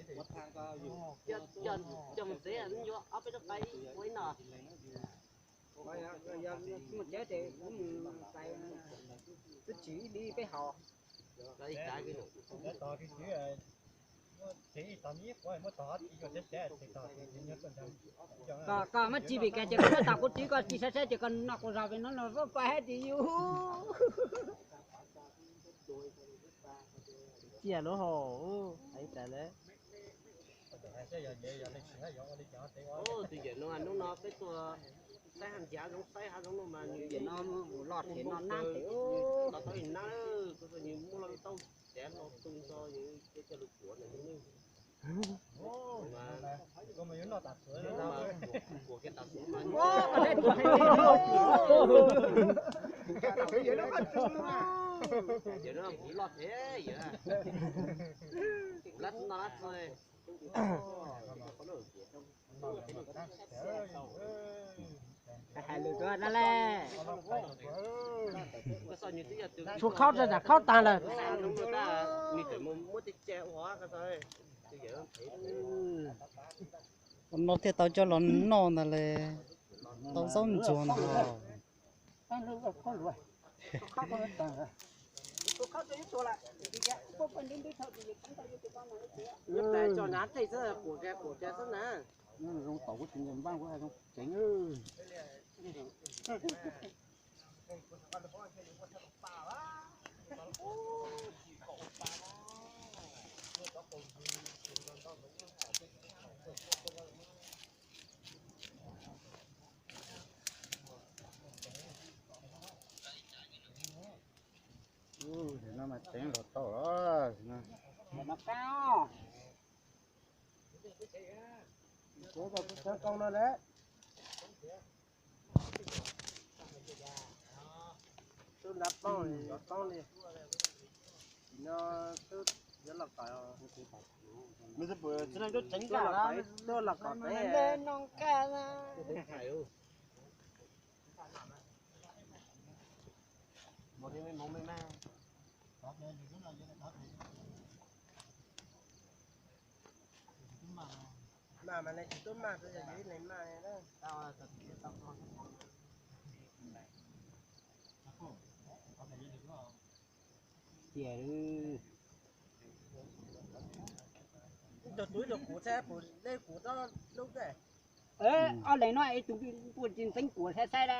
Coj, coj mus tsev, yuav ob peb lub qaib ua ib no. Mus tsev ces kuv mus, twb tsis ib li peb haus. Koj muab tsis vim kas ces koj noj tas kuv tsis, koj tsis saib saib ces koj noj kuv zog pem no los pab pais hais tias yus. Ciaj lub hau, hais tas lawm. Tus yawm no hnub no peb tuaj saib hav ncav zoov, saib hav zoov no mas nws yawm no loj thiab no nab thiab. Tau tau ib nab, kuv nws muaj loj taub cev no tu nto, yawm coj lug kuam ntawm nws. Yawm no kuv loj thiab yawm, kuv lab no lab txog. Hais lus rau dab laug. Tshuav khaub rau tsam khaub tag lawm. Noj thiaj tau coj los noj ntag le. Tau zaub ntsuag no. Coj nab tej xwb, quam kiag quam kiag xwb na. Zoo tau kuv tsis nco npaj kuv hais zoo tseev. No mas tseev los tau los. Kuv tau kuv txhawv koob no lawm. Twb nrab poob li, poob li. Tam sim no twb yuav los kom, twb los kom peb no nqa na. Mas mas lawv tsis tub maj, yog ib leeg maj na. Tiag. Ib tug tub ib tug kuv thiab, kuv lej kuv tau lub teb. Ob leeg no ib tug puas tsis ntxeev kuam saib saib na.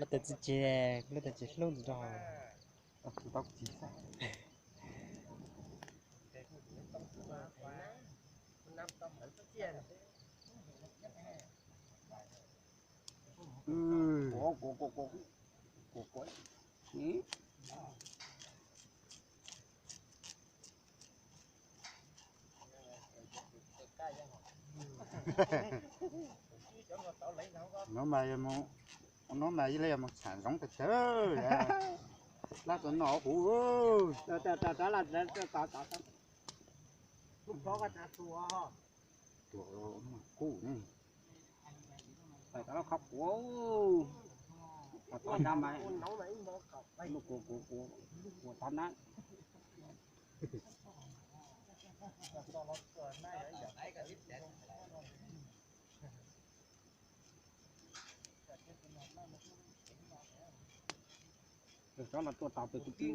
Lub teb tsis, lub teb tsis hlub ntxim rau. No mas, no mas ib leeg yog mus tsham zoov tag tawg, lab tau noj huv. Tuag kub ne. Pais tau lub qhov quav, qhov tod mas, kuv kuv kuv kuv tod na. Cov los tuaj tau pem kuv tib.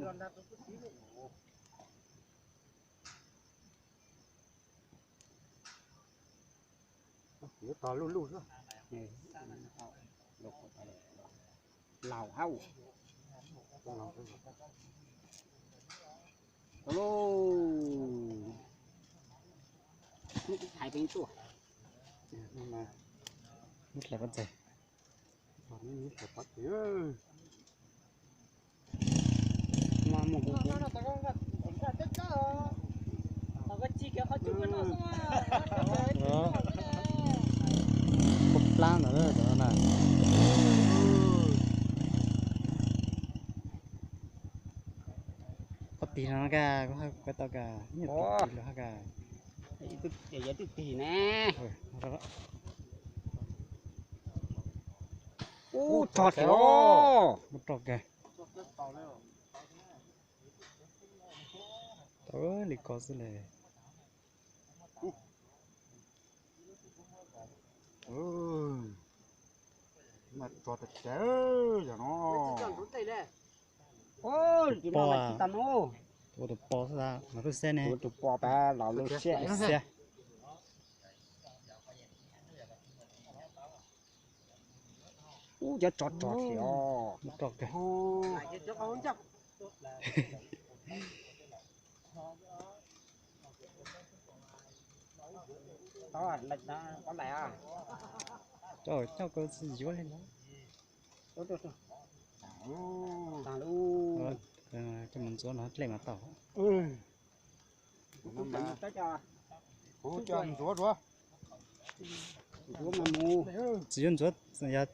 Yuav tog luj luj xwb. Laus hauj. Thaiv peb tuaj. Mus hlais pov txeg. Kub plab ntawd cov no na. Pob tig no ka, kuv tau ka, ib tug tig los ka. Ib tug tig ne. Ub, tso thiab. Mus rau kawg. Tau li ko xwb le. Mas tso tas tas yog no. Tus pos, ua tus pos xwb, los lub xeb ne. Tus pos pas los lub xeb. Ub, cov tso tso thiab. Tso kawg. Coj, coj koj tsis yuav li ntawd. Coj mus ntxuav no dlej mas tau. Kuv coj ntxuav dua. Tsis yuav ntxuav, yog